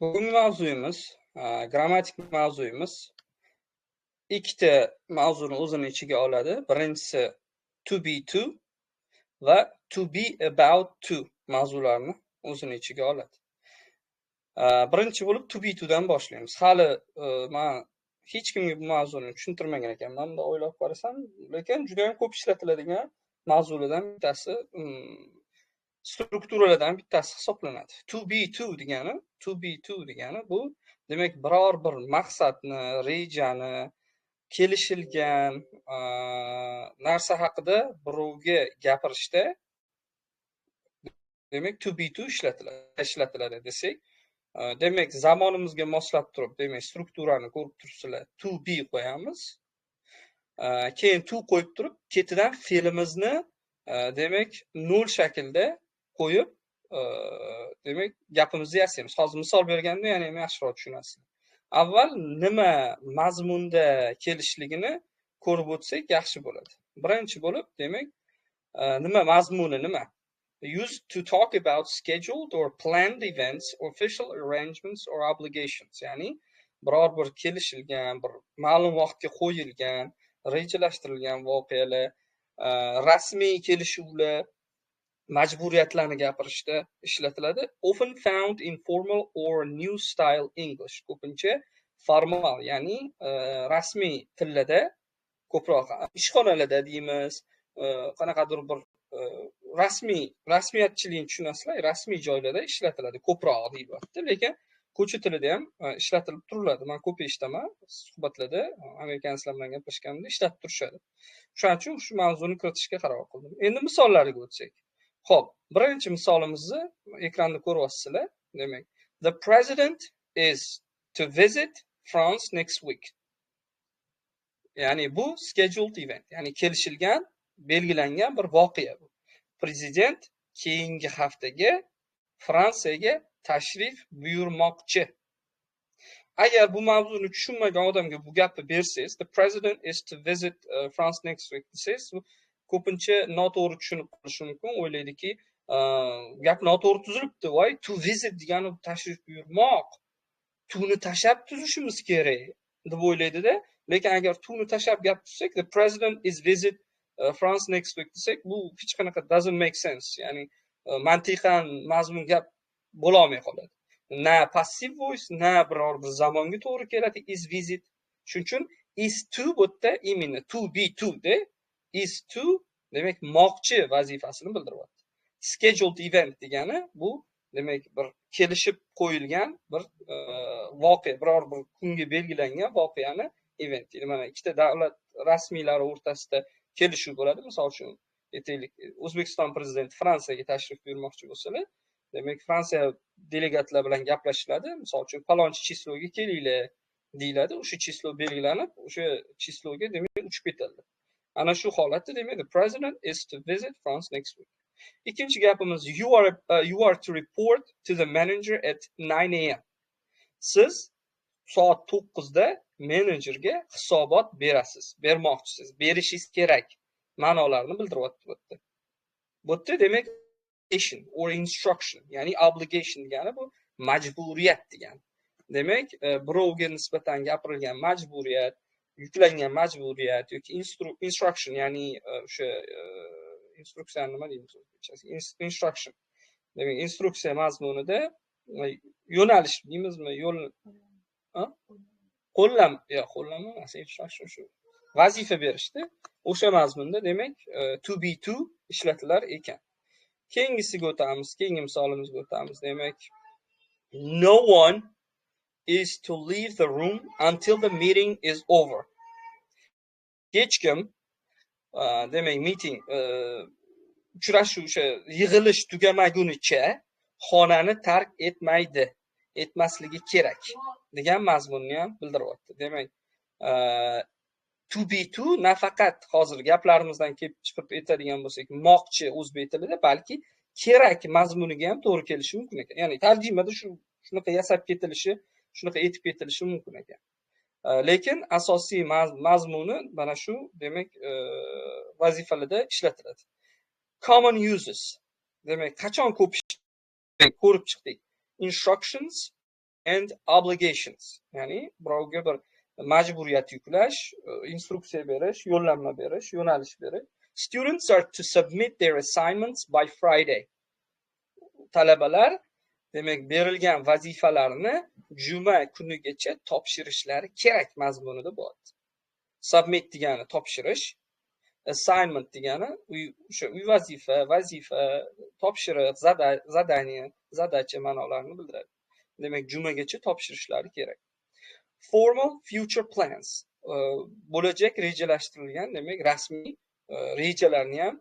Bugungi mavzuyimiz, grammatik mavzuyimiz ikkita mavzuni o'zini ichiga oladi. Birinchisi to be to va to be about to mavzularini o'zini ichiga oladi. Birinchi bo'lib to be to dan boshlaymiz. Hali man hech kimga bu mavzuni tushuntirmagan ekanman, bundoq o'ylab qarasam, lekin juda ham ko'p ishlatiladigan mavzulardan bittasi, strukturalardan bittasi hisoblanadi. To be to degani bu, demak, biror bir maqsadni, rejani, kelishilgan narsa haqida birovga gapirishda, demak, to be to ishlatiladi desak, demak, zamonimizga moslab turib, demak, strukturani ko'rib turibsizlar, to be qo'yamiz. Keyin to qo'yib turib, ketidan fe'limizni, demak, nol shaklda qo'yib, demak, gapimizni yasaymiz. Hozir misol berganda yana ham yaxshiroq tushunasiz. Avval nima mazmunda kelishligini ko'rib o'tsak, yaxshi bo'ladi. Birinchi bo'lib, demak, nima mazmuni nima? Used to talk about scheduled or planned events, official arrangements or obligations. Ya'ni biror bir kelishilgan, bir ma'lum vaqtga qo'yilgan, rejalashtirilgan voqealar, rasmiy kelishuvlar, majburiyatlarni gapirishda ishlatiladi. Often found in formal or new style English. Ko'pincha formal, ya'ni rasmiy tillarda ko'proq, ishxonalarda deymiz, qanaqadir bir rasmiy, rasmiyatchilikni tushunasizlar, rasmiy joylarda ishlatiladi ko'proq deyilyapti, lekin ko'cha tilida ham ishlatilib turiladi. Man ko'p eshitaman, suhbatlarda американец lar bilan gaplashganimda ishlatib turishadi. Shuning uchun shu mavzuni kiritishga qaror qildim. Endi misollarga o'tsak. Xo'p, birinchi misolimizni ekranda ko'ryapsizlar. Demak, the president is to visit France next week. Ya'ni bu scheduled event, ya'ni kelishilgan, belgilangan bir voqea bu. Prezident keyingi haftaga Fransiyaga tashrif buyurmoqchi. Agar bu mavzuni tushunmagan odamga bu gapni bersangiz, "The president is to visit France next week" desangiz, ko'pincha noto'g'ri tushunib qolishi mumkin. O'ylaydiki, gap noto'g'ri tuzilibdi. Voy, to visit degani tashrif buyurmoq. To'ni tashlab tuzishimiz kerak deb o'ylaydida. Lekin agar to'ni tashlab gap tuzsak, "The president is visit France next week" desak, bu hech qanaqa doesn't make sense. Ya'ni mantiqan mazmun gap bo'lolmay qoladi. Na passive voice, na biror bir zamonga to'g'ri keladi is visit. Shuning uchun is to bu yerda именно to be to de is to, demak, moqchi vazifasini bildiryapti. Scheduled event degani bu, demak, bir kelishib qo'yilgan bir voqea, biror bir kunga belgilangan voqeani event deydi. Mana ikkita davlat rasmiylari o'rtasida kelishuv bo'ladi. Misol uchun, aytaylik, O'zbekiston prezidenti Fransiyaga tashrif buyurmoqchi bo'lsalar, demak, Fransiya delegatlar bilan gaplashiladi. Misol uchun, palonchi число ga kelinglar deyiladi. O'sha число belgilanib, o'sha число ga, demak, uchib ketildi. Ana shu holatda, demak, the president is to visit France next week. Ikkinchi gapimiz: You are to report to the manager at 9 a.m. Siz soat 9da menejerga hisobot berasiz, bermoqchisiz, berishingiz kerak ma'nolarini bildiryapti bu yerda. Bu yerda, demak, or instruction, ya'ni obligation degani bu majburiyat degani. Demak, birovga nisbatan gapirilgan majburiyat, yuklangan majburiyat yoki instruction, ya'ni o'sha instruksiyani nima deymiz o'zbekchasi? Instruction. Demak, instruksiya mazmunida yo'nalish deymizmi, yo'l, qo'llam, yo'q, qo'llanma emas, instruction shu vazifa berishda o'sha mazmunda, demak, to be to ishlatilar ekan. Keyingisiga o'tamiz, keyingi misolimizga o'tamiz. Demak, no one is to leave the room until the meeting is over. Hech kim, demak, meeting, uchrashuv, o'sha yig'ilish tugamagunicha xonani tark etmaydi, etmasligi kerak degan mazmunni ham bildiryapti. Demak, to be to nafaqat hozir gaplarimizdan kelib chiqib aytadigan bo'lsak, moqchi o'zbek tilida, balki kerak mazmuniga ham to'g'ri kelishi mumkin ekan. Ya'ni tarjimada shu shunaqa yasab ketilishi, shunaqa etib ketilishi mumkin ekan. Lekin asosiy mazmuni mana shu, demak, vazifalarda ishlatiladi. Common uses, demak, qachon ko'p ko'rib chiqdik. Instructions. and obligations. Ya'ni birovga bir majburiyat yuklash, instruksiya berish, yo'llanma berish, yo'nalish berish. Students are to submit their assignments by Friday. Talabalar demak berilgan vazifalarni juma kunigacha topshirishlari kerak mazmunida bo'ladi. Submit degani topshirish, assignment degani o'sha uy vazifa, vazifa, topshiriq, zadание, zadacha ma'nolarini bildiradi. Demak, jumagacha topshirishlari kerak. Formal future plans, bo'lajak rejalashtirilgan, demak, rasmiy rejalarni ham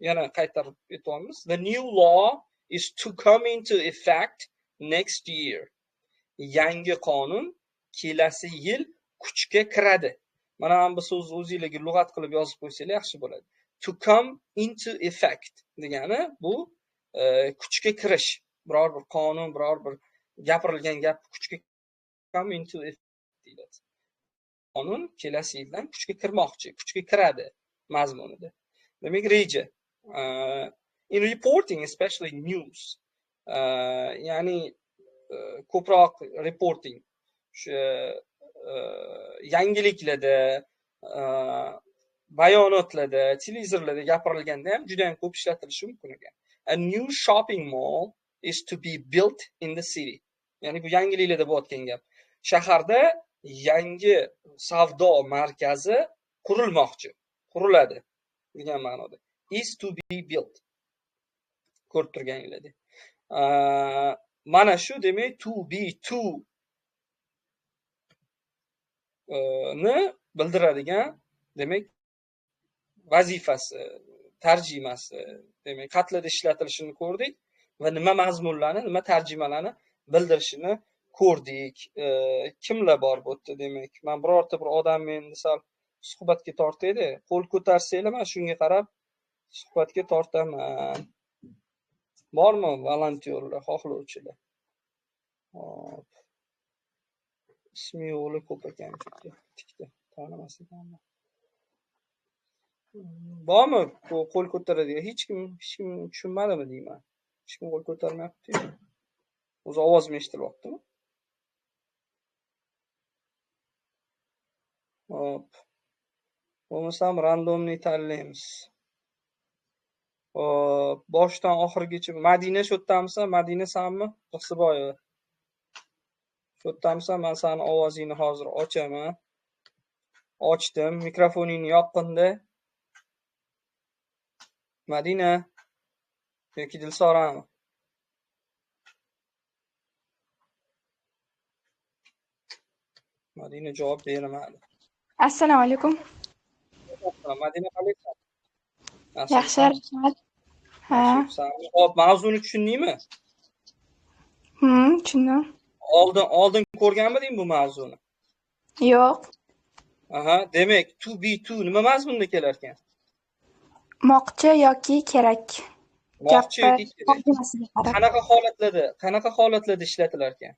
yana qaytarib aytyapmiz. The new law is to come into effect next year. Yangi qonun kelasi yil kuchga kiradi. Mana bu so'zni o'zingizlarga lug'at qilib yozib qo'ysanglar yaxshi bo'ladi. To come into effect degani bu kuchga kirish. Biror bir qonun, biror bir gapirilgan gap kuchga come into effect deyiladi. Qonun kelasi yildan kuchga kirmoqchi, kuchga kiradi mazmunida. Demak, reja. In reporting, especially news, ya'ni ko'proq reporting, o'sha yangiliklarda, bayonotlarda, televizorlarda gapirilganda ham juda ham ko'p ishlatilishi mumkin ekan. A new shopping mall is to be built in the city. Ya'ni bu yangiliklarda bo'layotgan gap. Shaharda yangi savdo markazi qurilmoqchi, quriladi degan ma'noda. Is to be built. Ko'rib turganinglardek. Mana shu demak to be to ni bildiradigan demak vazifasi, tarjimasi, demak qatlarda ishlatilishini ko'rdik va nima mazmunlarni, nima tarjimalarni bildirishini ko'rdik. Kimlar bor bu yerda demak? Men birorta bir odamni endi sal suhbatga tortaydi. Qo'l ko'tarsanglar men shunga qarab suhbatga tortaman. Bormi volontyorlar, xohlovchilar? Hop. Ismi yo'li ko'p ekan tikda. Tanimas ekanman. Bormi qo'l ko'taradigan? Hech kim tushunmadimi deyman. Hech kim qo'l ko'tarmayapti-yu. O'zi ovozim eshitilyaptimi? Hop. Bo'lmasam randomni tanlaymiz. Hop, boshdan oxirigacha Madina shu yerdamisan? Madina sanmi? Rixsiboyeva. Shu yerdamisan? Men seni ovozingni hozir ochaman. Ochdim. Mikrofoningni yoqqinda. Madina yoki Dilsorami? Madina javob bermadi. Assalomu alaykum. Madina qalaysan? Yaxshi, rahmat. Ha. Hop, mavzuni tushundingmi? Tushundim. Oldin ko'rganmiding bu mavzuni? Yo'q. Aha, demak, to be to nima mazmunda kelar ekan? Moqchi yoki kerak. Moqchi yoki kerak. Qanaqa holatlarda ishlatilar ekan?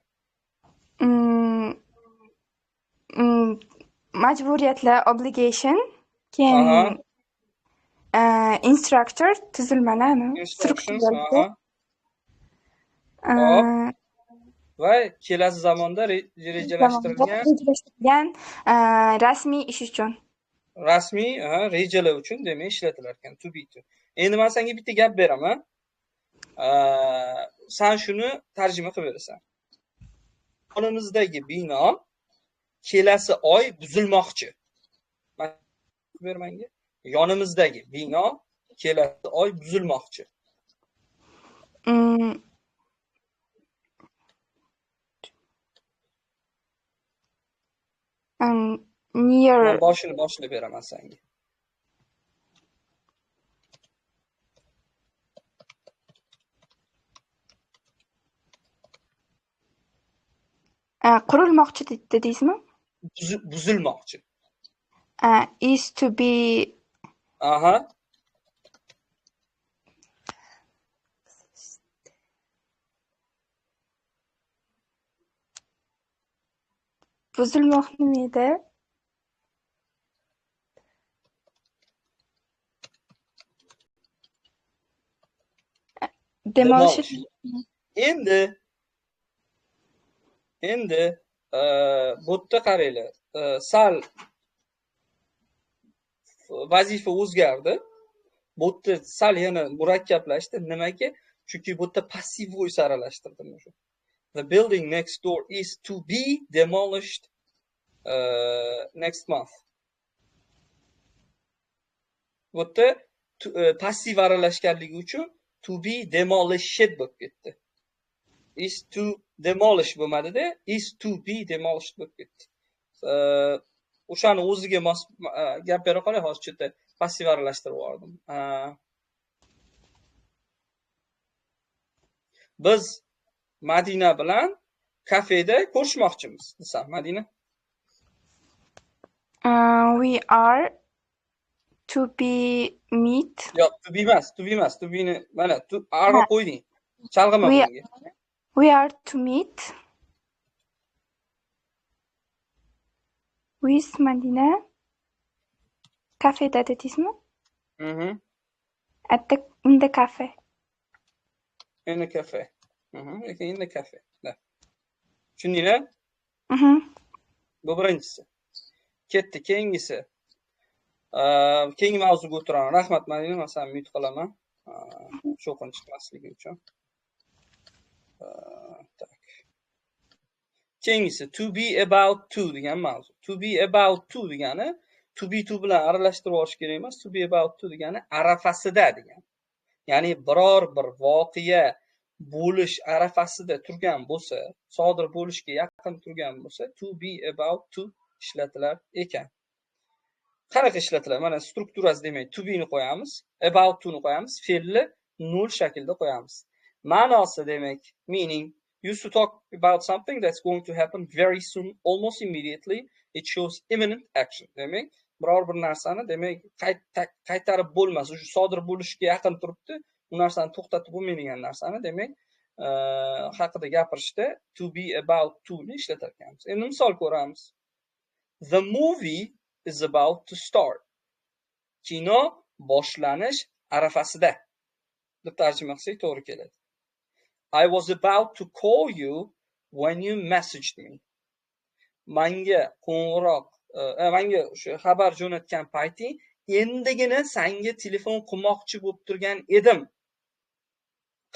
Majburiyatlar, obligation, keyin instructor tuzilmalarmi? Instructions, va kelasi zamonda rejalashtirilgan rasmiy ish uchun. Rasmiy rejalar uchun demak ishlatilar ekan to be to. Endi men senga bitta gap beraman. Sen shuni tarjima qilib berasan. Yonimizdagi bino kelasi oy buzilmoqchi. Ber menga. Yonimizdagi bino kelasi oy buzilmoqchi. Near. Men boshini beraman senga. Qurilmoqchi dedingizmi? Buzilmoqchi. Is to be. Aha. Buzilmoq nima edi? Demolish. Endi Endi bu yerda qaranglar, sal vazifa o'zgardi. Bu yerda sal yana murakkablashdi. Nimaga? Chunki bu yerda passive voice aralashtirdim o'sha. The building next door is to be demolished next month. Bu yerda passiv aralashganligi uchun to be demolished bo'lib ketdi. Is to demolish bo'lmadida, is to be demolished bo'lib ketdi. O'shani o'ziga mos gap bera qolay, hozir chetda passiv aralashtirib yubordim. Biz Madina bilan kafeda ko'rishmoqchimiz desam, Madina. We are to be meet. Yo'q, to be emas, to be emas, to be ni mana to are qo'yding. Chalg'ima bunga. We are to meet with Madina. Kafeda dedingizmi? Mhm. At the in the cafe. In the cafe. Mhm, in the cafe. Da. Tushundinglar? Mhm. Bu birinchisi. Ketdi, keyingisi. Keyingi mavzuga o'tiraman. Rahmat Madina, men seni mute qilaman. Shovqin chiqmasligi uchun. Tak. Keyingisi to be about to degan mavzu. To be about to degani to be to bilan aralashtirib olish kerak emas. To be about to degani arafasida degani. Ya'ni biror bir voqea bo'lish arafasida turgan bo'lsa, sodir bo'lishga yaqin turgan bo'lsa, to be about to ishlatilar ekan. Qanaqa ishlatiladi? Mana strukturasi demak, to be ni qo'yamiz, about to ni qo'yamiz, fe'lni nol shaklda qo'yamiz. Ma'nosi demak, meaning used to talk about something that's going to happen very soon, almost immediately. It shows imminent action. Demak, biror bir narsani demak qaytarib bo'lmas, o'sha sodir bo'lishga yaqin turibdi, u narsani to'xtatib bo'lmaydigan narsani demak haqida gapirishda to be about to ni ishlatar ekanmiz. Endi misol ko'ramiz. The movie is about to start. Kino boshlanish arafasida deb tarjima qilsak to'g'ri keladi. I was about to call you when you messaged me. Menga qo'ng'iroq, menga o'sha xabar jo'natgan payting endigina senga telefon qilmoqchi bo'lib turgan edim.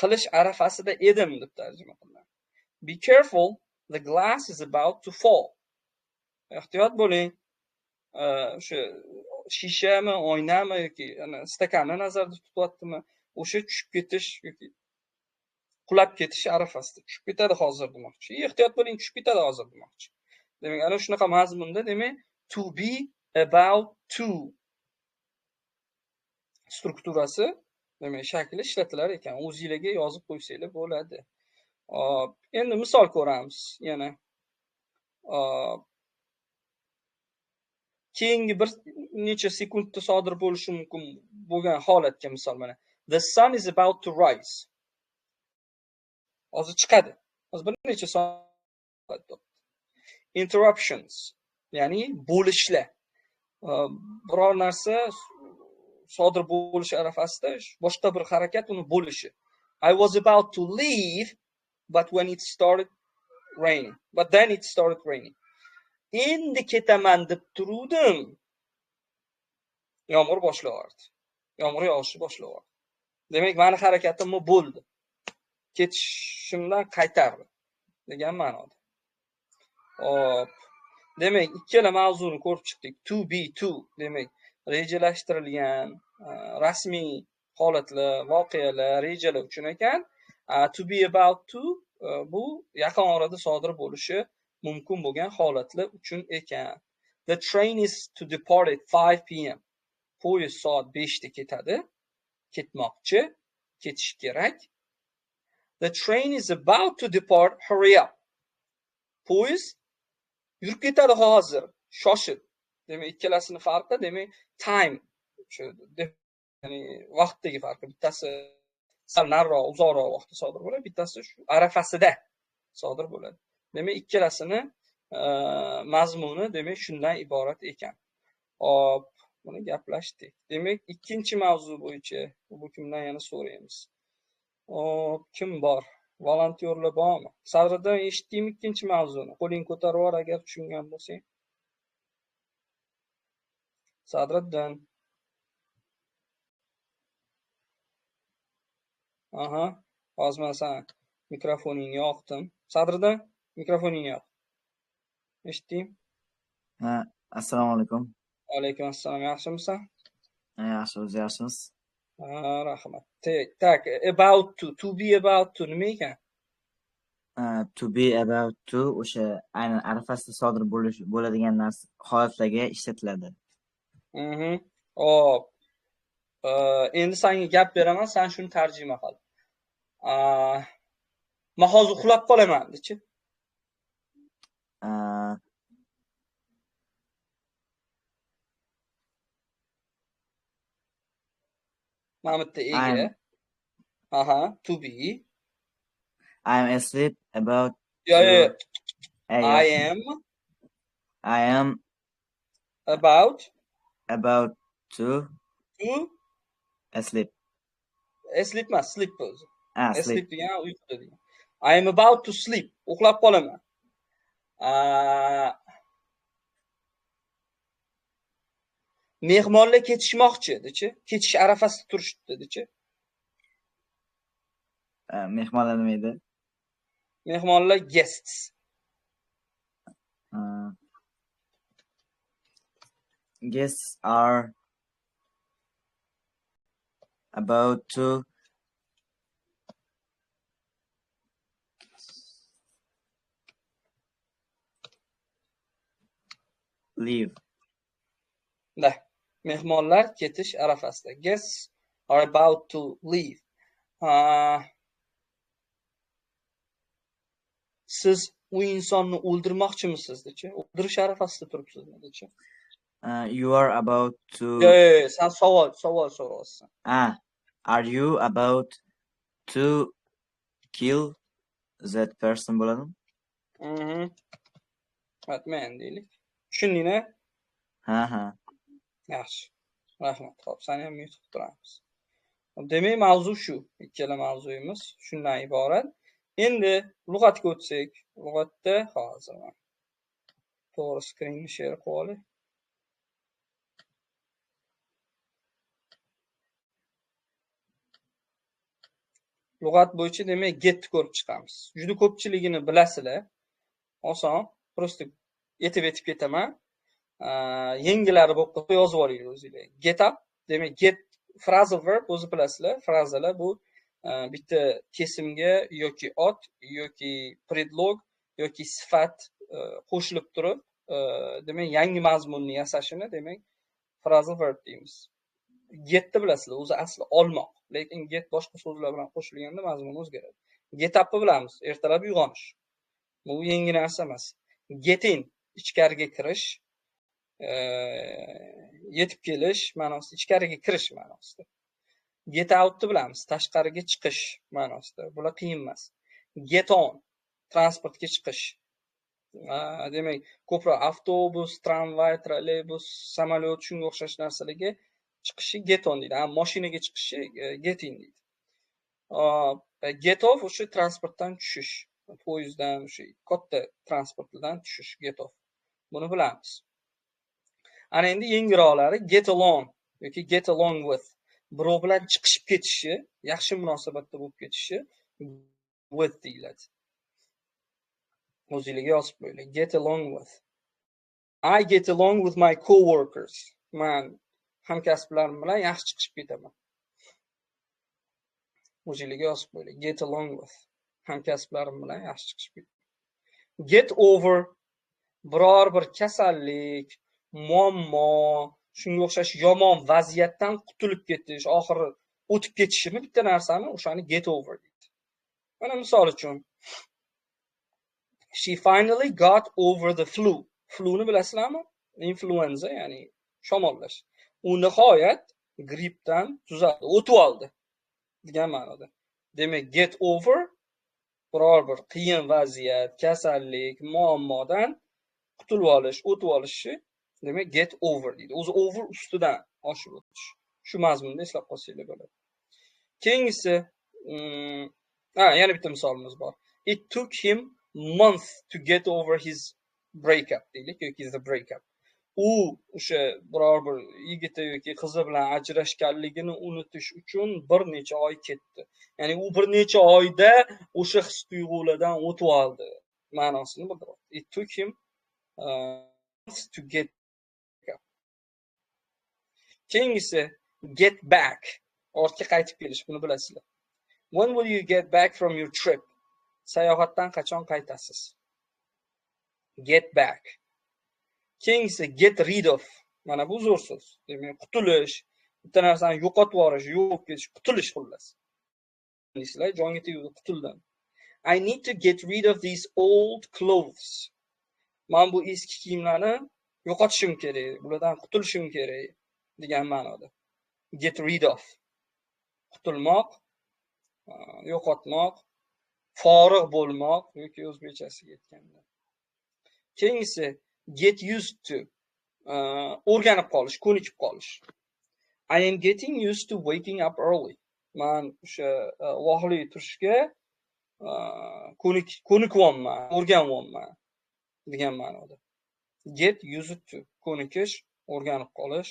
Qilish arafasida edim deb tarjima qilinadi. Be careful, the glass is about to fall. Ehtiyot bo'ling. O'sha shishami, oynami yoki stakanni nazarda tutyaptimi, o'sha tushib ketish yoki qulab ketish arafasida tushib ketadi hozir demoqchi. Ehtiyot bo'ling, tushib ketadi hozir demoqchi. Demak, ana shunaqa mazmunda demak to be about to strukturasi demak shakli ishlatilar ekan. O'zingizlarga yozib qo'ysanglar bo'ladi. Hop, endi misol ko'ramiz yana. Keyingi bir necha sekundda sodir bo'lishi mumkin bo'lgan holatga misol mana. The sun is about to rise. Hozir chiqadi. Hozir bir necha soat. Interruptions, ya'ni bo'lishlar. Biror narsa sodir bo'lishi arafasida boshqa bir harakat uni bo'lishi. I was about to leave, but when it started raining. But then it started raining. Endi ketaman deb turuvdim. Yomg'ir boshlavordi. Yomg'ir yog'ishni boshlavordi. Demak, meni harakatim bo'ldi. Ketishimdan qaytardi degan ma'noda. Hop. Demak, ikkala mavzuni ko'rib chiqdik. To be to demak, rejalashtirilgan rasmiy holatlar, voqealar, rejalar uchun ekan. To be about to bu yaqin orada sodir bo'lishi mumkin bo'lgan holatlar uchun ekan. The train is to depart at 5 p.m. Poyezd soat 5 da ketadi. Ketmoqchi, ketish kerak. The train is about to depart, hurry up. Poyezd yurib ketadi hozir, shoshil. Demak, ikkalasini farqi, demak, time, o'sha ya'ni vaqtdagi farqi. Bittasi sal nariroq, uzoqroq vaqtda sodir bo'ladi, bittasi shu arafasida sodir bo'ladi. Demak, ikkalasini mazmuni demak shundan iborat ekan. Hop, buni gaplashdik. Demak, ikkinchi mavzu bo'yicha bu kimdan yana so'raymiz. Hop, kim bor? Volontyorlar bormi? Sadriddin, eshitdingmi ikkinchi mavzuni? Qo'ling ko'tarib yubor agar tushungan bo'lsang. Sadriddin. Aha, hozir men san mikrofoningni yoqdim. Sadriddin, mikrofoningni yoq. Eshitding? Ha, assalomu alaykum. Alaykum assalom, yaxshimisan? Yaxshi, o'zi yaxshimisiz? Ha, rahmat. Tak, about to, to be about to nima ekan? To be about to o'sha aynan arafasida sodir bo'ladigan narsa holatlarga ishlatiladi. Hop. Endi senga gap beraman, sen shuni tarjima qil. Men hozir uxlab qolaman, dechi. Mana bu yerda ega. Aha, to be. I am asleep about Yo, yo, yo. I I am about to asleep. Asleep emas, sleep o'zi. Sleep. Sleep degan uyquda degan. I am about to sleep. Uxlab qolaman. Mehmonlar ketishmoqchi, dechi. Ketish arafasida turishdi, dechi. Mehmonlar nima edi? Mehmonlar guests. Guests are about to leave. Da. Mehmonlar ketish arafasida. Guests are about to leave. Siz u insonni o'ldirmoqchimisiz, dechi? O'ldirish arafasida turibsizmi, dechi? You are about to. Yo'q, sen savol so'rayapsan. Are you about to kill that person bo'ladimi? Batman deylik. Tushundingmi? Ha. Yaxshi. Rahmat. Xo'p, seni ham yutib turamiz. Demak, mavzu shu. Ikkala mavzuyimiz shundan iborat. Endi lug'atga o'tsak, lug'atda hozir mana to'g'ri screenni share qilib olay. Lug'at bo'yicha demak getni ko'rib chiqamiz. Juda ko'pchiligini bilasizlar. Oson, prosta yetib ketaman. Yengilari bo'lib qolsa yozib olinglar o'zinglar. Get up, demak get phrasal verb, o'zi bilasizlar. Frazalar bu bitta kesimga yoki ot yoki predlog yoki sifat qo'shilib turib, demak yangi mazmunni yasashini demak phrasal verb deymiz. Getni bilasizlar, o'zi asli olmoq, lekin get boshqa so'zlar bilan qo'shilganda mazmuni o'zgaradi. Get upni bilamiz, ertalab uyg'onish. Bu yangi narsa emas. Get in, ichkariga kirish, yetib kelish ma'nosida, ichkariga kirish ma'nosida. Get outni bilamiz, tashqariga chiqish ma'nosida. Bular qiyin emas. Get on, transportga chiqish. Demak, ko'proq avtobus, tramvay, trolleybus, samolyot shunga o'xshash narsalarga chiqishi get on deydi. Mashinaga chiqishi get in deydi. Get off o'sha transportdan tushish, poyezddan, o'sha katta transportlardan tushish get off. Buni bilamiz. Ana endi yengiroqlari get along yoki get along with. Birov bilan chiqishib ketishi, yaxshi munosabatda bo'lib ketishi with deyiladi. O'zingizga yozib qo'yinglar. Get along with. I get along with my co-workers. Men hamkasblarim bilan yaxshi chiqishib ketaman. O'zingizga yozib qo'yinglar. Get along with. Hamkasblarim bilan yaxshi chiqishib ketaman. Get over biror bir kasallik, muammo, shunga o'xshash yomon vaziyatdan qutulib ketish, oxiri o'tib ketishimi bitta narsani, o'shani get over deydi. Mana misol uchun she finally got over the flu. Fluni bilasizlarmi? Influenza, ya'ni shamollash. U nihoyat grippdan tuzaldi, o'tib oldi degan ma'noda. Demak, get over biror bir qiyin vaziyat, kasallik, muammodan qutulib olish, o'tib olishi, demak get over deydi. O'zi over ustidan oshib o'tish. Shu mazmunda eslab qolsanglar bo'ladi. Keyingisi Ha, yana bitta misolimiz bor. It took him months to get over his breakup deylik yoki the breakup. U o'sha biror bir yigiti yoki qizi bilan ajrashganligini unutish uchun bir necha oy ketdi. Ya'ni u bir necha oyda o'sha his tuyg'ulardan o'tib oldi ma'nosini bildiryapti. It took him months to get up. Keyingisi get back. Ortga qaytib kelish, buni bilasizlar. When will you get back from your trip? Sayohatdan qachon qaytasiz? Get back. Keyingisi get rid of. Mana bu zo'r so'z. Demak, qutulish, bitta narsani yo'qotib yuborish, yo'q ketish, qutulish xullas. Deysizlar, jonga tegdi, qutuldim. I need to get rid of these old clothes. Men bu eski kiyimlarni yo'qotishim kerak, bulardan qutulishim kerak degan ma'noda. Get rid of. Qutulmoq, yo'qotmoq, forig' bo'lmoq yoki o'zbekchasiga aytganda. Keyingisi get used to. O'rganib qolish, ko'nikib qolish. I am getting used to waking up early. Men o'sha vaqtli turishga ko'nikyapman, o'rganyapman degan ma'noda. Get used to, ko'nikish, o'rganib qolish.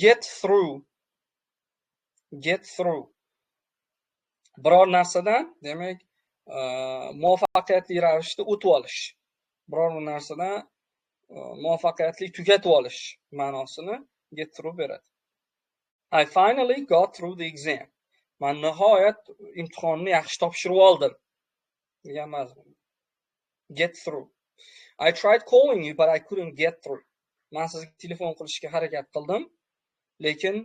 Get through. Get through. Biror narsadan, demak, muvaffaqiyatli ravishda o'tib olish. Biror bir narsadan muvaffaqiyatli tugatib olish ma'nosini get through beradi. I finally got through the exam. Men nihoyat imtihonni yaxshi topshirib oldim degan mazmun. Get through. I tried calling you but I couldn't get through. Men sizga telefon qilishga harakat qildim, lekin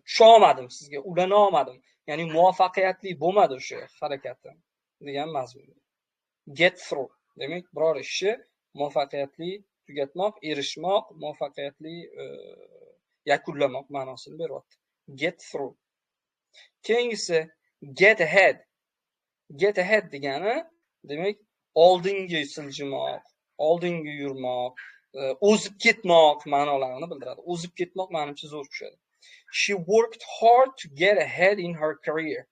tusha olmadim, sizga ulana olmadim. Ya'ni muvaffaqiyatli bo'lmadi o'sha harakatim degan mazmun. Get through. Demak, biror ishni muvaffaqiyatli tugatmoq, erishmoq, muvaffaqiyatli yakunlamoq ma'nosini beryapti. Get through. Keyingisi get ahead. Get ahead degani, demak, oldinga siljimoq, oldinga yurmoq, o'zib ketmoq ma'nolarini bildiradi. O'zib ketmoq menimcha zo'r tushadi. She worked hard to get ahead in her career.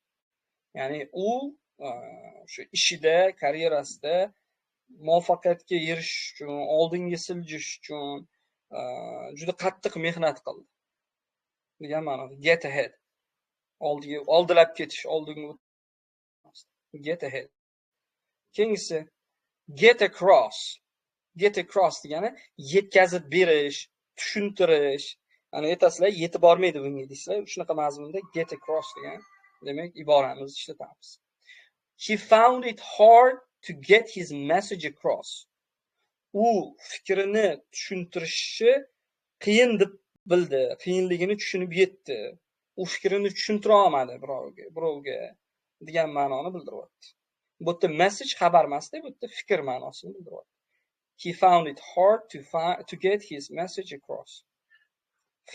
Ya'ni u o'sha ishida, karyerasida muvaffaqiyatga erishish uchun, oldinga siljish uchun juda qattiq mehnat qildi degan ma'noda. Get ahead. Oldiga, oldilab ketish, oldinga get ahead. Keyingisi get across. Get across degani yetkazib berish, tushuntirish. Ana aytasizlar, yetib bormaydi bunga deysizlar. Shunaqa mazmunda get across degan, demak, iboramizni ishlatamiz. He found it hard to get his message across. U fikrini tushuntirishi qiyin deb bildi, qiyinligini tushunib yetdi. U fikrini tushuntira olmadi birovga degan ma'noni bildiryapti. Bu yerda message xabar emas-da, bu yerda fikr ma'nosini bildiryapti. He found it hard to get his message across.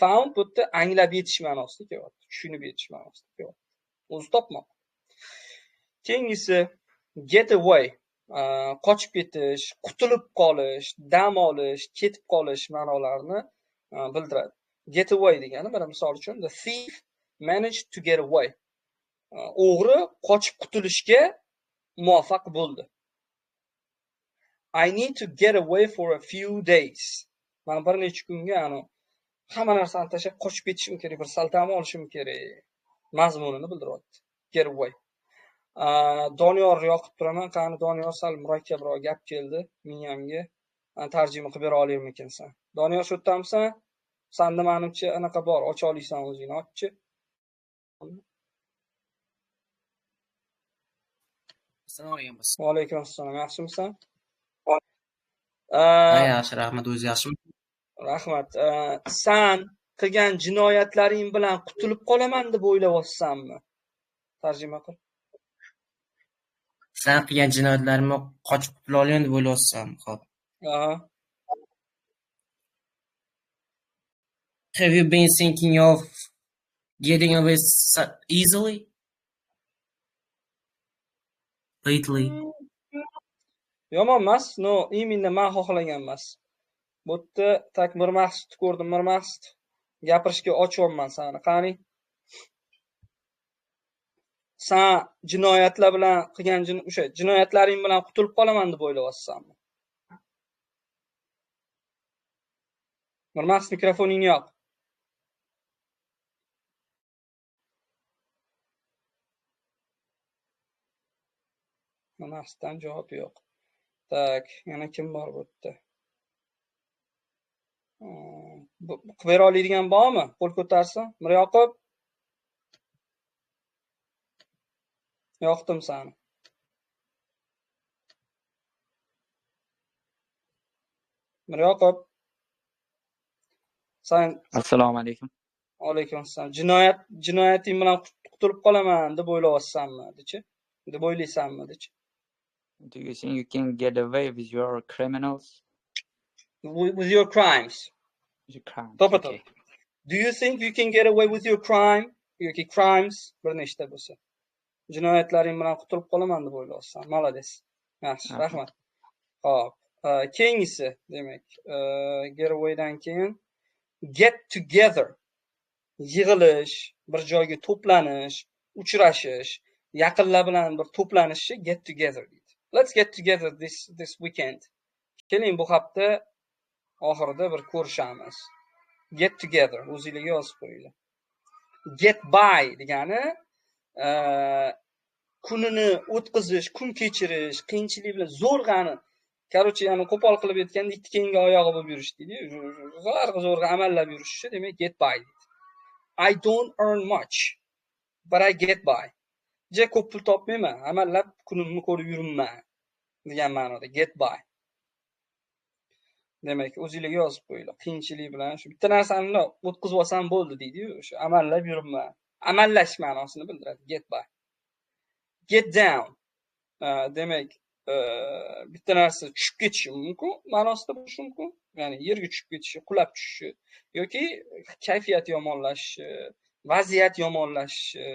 Found bu yerda anglab yetish ma'nosida kelyapti, tushunib yetish ma'nosida kelyapti. O'zi topmoq. Keyingisi get away, qochib ketish, qutulib qolish, dam olish, ketib qolish ma'nolarini bildiradi. Get away degani, mana misol uchun the thief managed to get away. O'g'ri qochib qutulishga muvaffaq bo'ldi. I need to get away for a few days. Men bir necha kunga hamma narsani tashlab qochib ketishim kerak, bir sal dam olishim kerak mazmunini bildiryapti. Get away. Doniyor yoqib turaman. Qani Doniyor, sal murakkabroq gap keldi miyamga. Tarjima qilib bera olarmikin sen? Doniyor, shu yerdamisan? Senda menimcha anaqa bor, ocha oliysan o'zingni, ochchi. Assalomu alaykum. Va alaykum assalom. Yaxshimisan? Ha, yaxshi, rahmat. O'zi yaxshimi? Rahmat. San qilgan jinoyatlaring bilan qutulib qolaman deb o'ylayapsanmi? Tarjima qil. San qilgan jinoyatlarimni qochib qutula olaman deb o'ylayapsanmi? Xo'p. Aha. Have you been thinking of getting away easily lately? Yomon emas, no, именно men xohlagan emas. Bu yerda tak Mirmaqsudni ko'rdim, Mirmaqsud gapirishga ochyapman seni. Qani? San jinoyatlar bilan qilgan o'sha jinoyatlaring bilan qutulib qolaman deb o'ylayapsanmi? Mirmaqs, mikrofoningni yoq. Mirmaqsdan javob yo'q. Так, yana kim bor bu yerda? Qilib bera oladigan bormi? Qo'l ko'tarsin. Miryoqub. Yoqdim seni. Miryoqub. Sen Assalomu alaykum. Alaykum assalom. Jinoyating bilan qutulib qolaman deb o'ylayapsanmi, dechi? Deb o'ylaysanmi, dechi? Do you think you can get away with your criminals? With your crimes. With your crimes. To'ppa-to'g'ri. Okay. Do you think you can get away with your crime? Yoki crimes bir nechta bo'lsa. Jinoyatlaring bilan qutulib qolaman deb o'ylayapsan. Молодец. Yaxshi, rahmat. Xo'p, keyingisi, demak, get awaydan keyin get together. Yig'ilish, bir joyga to'planish, uchrashish, yaqinlar bilan bir to'planishni get together deydi. Let's get together this weekend. Keling bu hafta oxirida bir ko'rishamiz. Get together o'zingizga yozib qo'yinglar. Get by degani kunini o'tkazish, kun kechirish, qiyinchilik bilan zo'rg'ani, короче, ya'ni qo'pol qilib aytganda ikki keyingi oyog'i bo'lib yurish deydi. Zo'rg'a amallab yurishni demak get by deydi. I don't earn much, but I get by. Ja ko'p pul topmayman, amallab kunimni ko'rib yuribman degan ma'noda get by. Demak, o'zingizga yozib qo'yinglar. Qiyinchilik bilan shu bitta narsani o'tkazib olsam bo'ldi deydi-yu, o'sha amallab yuribman. Amallash ma'nosini bildiradi get by. Get down. Demak, bitta narsa tushib ketishi mumkin, ma'nosida bo'lishi mumkin. Ya'ni yerga tushib ketishi, qulab tushishi yoki kayfiyat yomonlashishi, vaziyat yomonlashishi,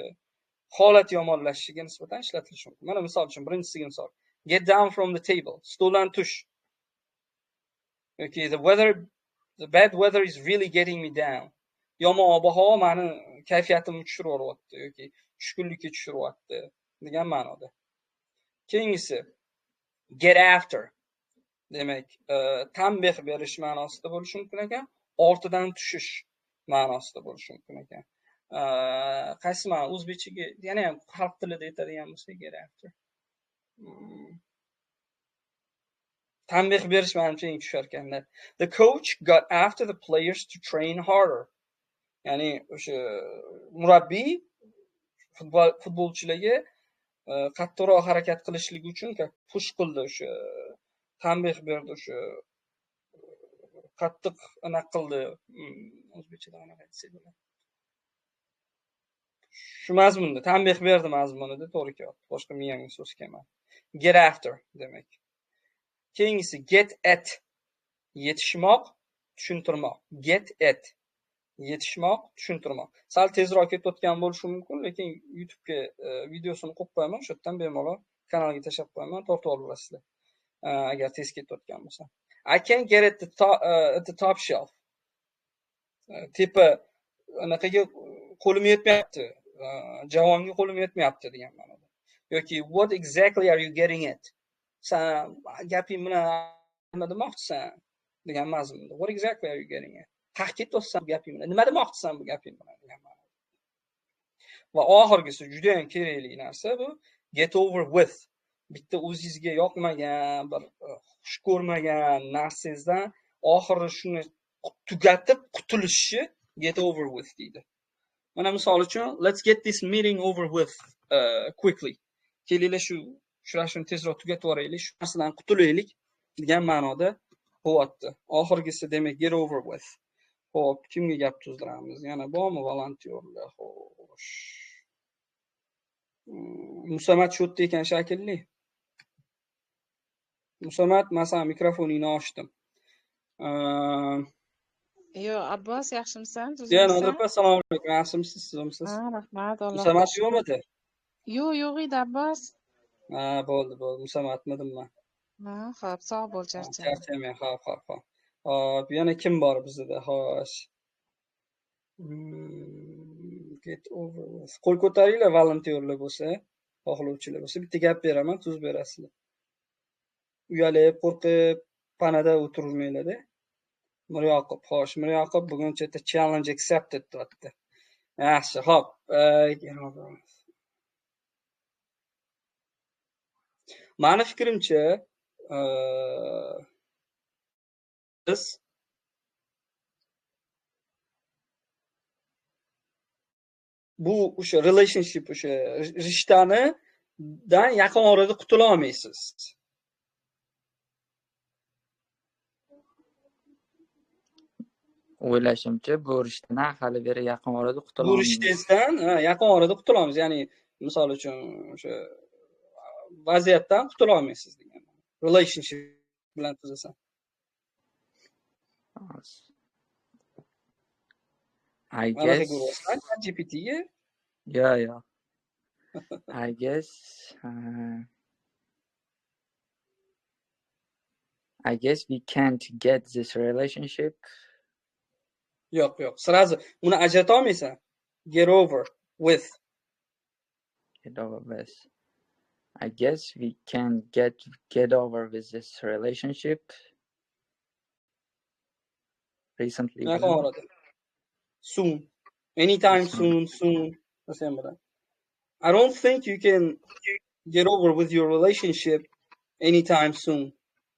holat yomonlashishiga nisbatan ishlatilishi mumkin. Mana misol uchun birinchisiga misol. Get down from the table. Stoldan tush. Yoki the bad weather is really getting me down. Yomon ob-havo meni kayfiyatimni tushiryapti yoki tushkunlikka tushiryapti degan ma'noda. Keyingisi get after. Demak, tanbeh berish ma'nosida bo'lishi mumkin ekan, ortidan tushish ma'nosida bo'lishi mumkin ekan. Qaysi ma'no o'zbekchaga yana ham xalq tilida aytadigan bo'lsak get after. Tanbeh berish manimcha eng tushar ekanda. The coach got after the players to train harder. Ya'ni o'sha murabbiy futbolchilarga qattiqroq harakat qilishligi uchun push qildi, o'sha tanbeh berdi, o'sha qattiq anaqa qildi. O'zbekchada qanaqa aytsak bo'ladi? Shu mazmunda tanbeh berdi mazmunida to'g'ri kelyapti. Boshqa miyamga so'z kelmadi. Get after demak. Keyingisi get at. Yetishmoq, tushuntirmoq. Get at. Yetishmoq, tushuntirmoq. Sal tezroq ketayotgan bo'lishi mumkin, lekin YouTube'ga videosini qo'yib qo'yaman, o'sha yerdan bemalol kanalga tashlab qo'yaman, tortib olasizlar. Agar tez ketayotgan bo'lsa. I can't get at the top shelf. Tepa anaqaga qo'lim yetmayapti. Javonga qo'lim yetmayapti degan ma'noda. Yoki what exactly are you getting at? Sen gaping bilan nima demoqchisan degan mazmunda. What exactly are you getting at? Qayerga ketyapsan bu gaping bilan? Nima demoqchisan bu gaping bilan degan ma'noda. Va oxirgisi juda ham kerakli narsa bu get over with. Bitta o'zingizga yoqmagan, bir xush ko'rmagan narsangizdan oxiri shuni tugatib qutulishni get over with deydi. Mana misol uchun let's get this meeting over with quickly. Kelinglar shu uchrashuvni tezroq tugatib yuboraylik, shu narsadan qutulaylik degan ma'noda bo'lyapti. Oxirgisi demak get over with. Xo'p, kimga gap tuzdiramiz? Yana bormi volontyorlar? Xo'sh. Musamat shu yerda ekan shekilli. Musamat, masalan, mikrofoningni ochdim. Yo'q, Abbos, yaxshimisan? Ya, Nodir opa, assalomu alaykum. Yaxshimisiz, sizmisiz? Ha, rahmat, Allohga Musamat yo'qmidi? Yo'q, yo'q edi, Abbos. Ha, bo'ldi, bo'ldi. Musamatmidim men. Ha, xo'p, sog' bo'l, charchama. Charchamang, xo'p, xo'p, xo'p. Hop, yana kim bor bizda? Xo'sh. Get over with. Qo'l ko'taringlar, volontyorlar bo'lsa, xohlovchilar bo'lsa, bitta gap beraman, tuz berasizlar. Uyalib, qo'rqib, panada o'tirmanglar-da. Miryoqub, xo'sh, Miryoqub buguncha challenge accepted deyapti. Yaxshi, xo'p. Mani fikrimcha, biz bu o'sha relationship, o'sha rishtani dan yaqin orada qutula olmaysiz. O'ylashimcha, bu rishtadan hali beri yaqin orada qutula Bu olmaymiz. rishtangizdan yaqin orada qutula olmaysiz. Ya'ni misol uchun o'sha vaziyatdan qutula olmaysiz degan. Relationship bilan tuzasan. I Anaqa guess. ko'ryapsan ChatGPTga. Yeah. I guess. I guess we can't get this relationship. Yo'q, yo'q. Сразу uni ajrata olmaysan. Get over with. Get over with. I guess we can get over with this relationship. Recently. Yaqin orada. Soon. Anytime soon, soon. Desa ham bo'ladi. I don't think you can get over with your relationship anytime soon.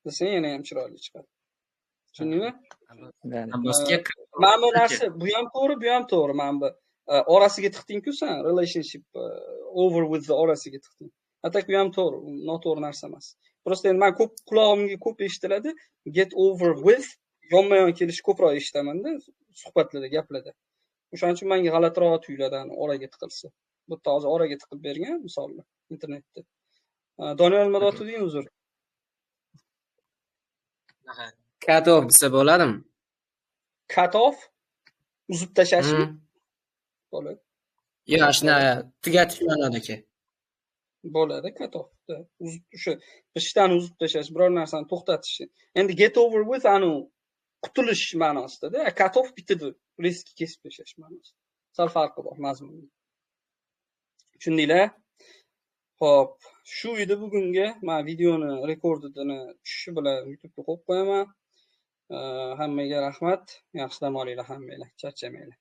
Desa yana ham chiroyli chiqadi. Tushundingmi? Abbosga Mana bu narsa, bu ham to'g'ri, bu ham to'g'ri. Mana bu orasiga tiqding-ku sen, relationship over with the orasiga tiqding. Atak bu ham to'g'ri, noto'g'ri narsa emas. Просто endi men ko'p qulog'imga ko'p eshitiladi, get over with yonma-yon kelishi ko'proq eshitaman-da, suhbatlarda, gaplarda. O'shaning uchun menga g'alatiroq tuyuladi, oraga tiqilsa. Bu yerda hozir oraga tiqib bergan misollar internetda. Doniyor nima deyapti uzr? Cut off desa bo'ladimi? Cut off uzib tashlashmi? Bo'ladi. Yo'q, shunaqa tugatish ma'nodaki. Bo'ladi, cut off. Uzib o'sha rishtani uzib tashlash, biror narsani to'xtatish. Endi get over with anu qutulish ma'nosida-da, cut off bitadi, riski kesib tashlash ma'nosida. Sal farqi bor mazmunda. Tushundinglar? Xo'p, shu edi bugungi. Men videoni rekordini tushishi bilan YouTube'ga qo'yib qo'yaman. Hammaga rahmat. Yaxshi dam olinglar hammanglar, charchamanglar.